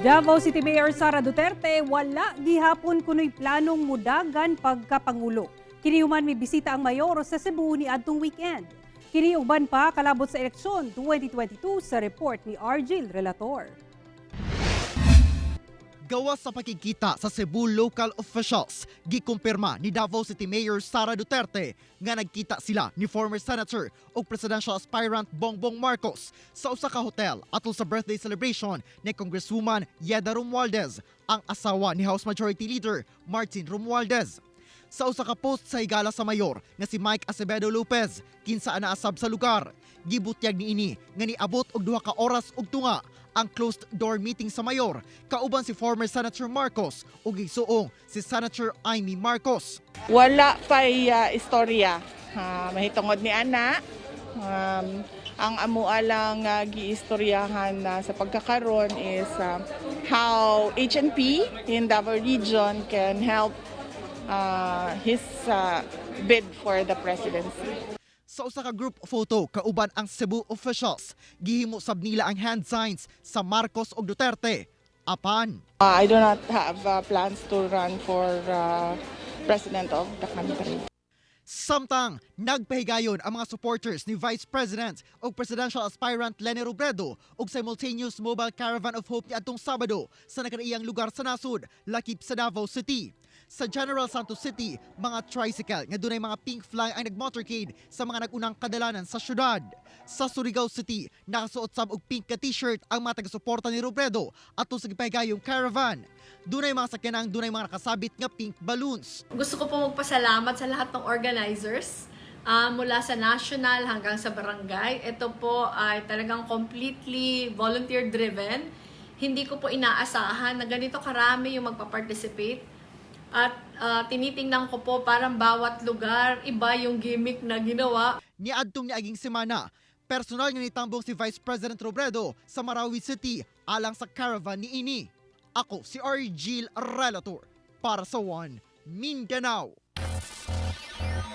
Davao City Mayor Sara Duterte wala gihapon kunoy planong mudagan pagkapangulo. Kini human mibisita ang mayor sa Cebu ni adtong weekend. Kini uban pa kalabot sa eleksyon 2022 sa report ni Argil Relator. Gawas sa pakikita sa Cebu local officials, gikumpirma ni Davao City Mayor Sara Duterte nga nagkita sila ni former senator ug presidential aspirant Bongbong Marcos sa usa ka hotel atol sa birthday celebration ni Congresswoman Yeda Romualdez, ang asawa ni House Majority Leader Martin Romualdez. Sa usa ka post sa higala sa mayor nga si Mike Acevedo Lopez, kinsa naasab sa lugar, gibutyag niini nga niabot og 2 ka oras ug tunga ang closed door meeting sa mayor kauban si former Senator Marcos ug igsuong si Senator Imee Marcos. Wala pa'y istorya mahitungod ni ana. Ang amua lang giistoryahan na sa pagkakaron is how HNP in Davao Region can help his bid for the presidency. Sa usa ka group photo kauban ang Cebu officials, gihimo sab nila ang hand signs sa Marcos ug Duterte. Apan, I do not have plans to run for president of the country. Samtang nagpahigayon ang mga supporters ni Vice President ug presidential aspirant Leni Robredo og simultaneous mobile caravan of hope niadtong Sabado sa nakanaiyang lugar sa nasod, lakip sa Davao City. Sa General Santos City, mga tricycle nga dunay mga pink flag ang nagmotorcade sa mga nag-unang kadalanan sa syudad. Sa Surigao City, nakasuot sab og pink ka t-shirt ang mga taga-suporta ni Robredo atol sa gipahigayong caravan. Dunay mga sakyanang dunay mga nakasabit nga pink balloons. Gusto ko po magpasalamat sa lahat ng organizers mula sa national hanggang sa barangay. Ito po ay talagang completely volunteer-driven. Hindi ko po inaasahan na ganito karami yung magpa-participate. At tinitingnan ko po, parang bawat lugar, iba yung gimmick na ginawa. Niadtong niaging semana, personal nga nitambong si Vice President Robredo sa Marawi City alang sa caravan niini. Ako si Argil Relator para sa One Mindanao.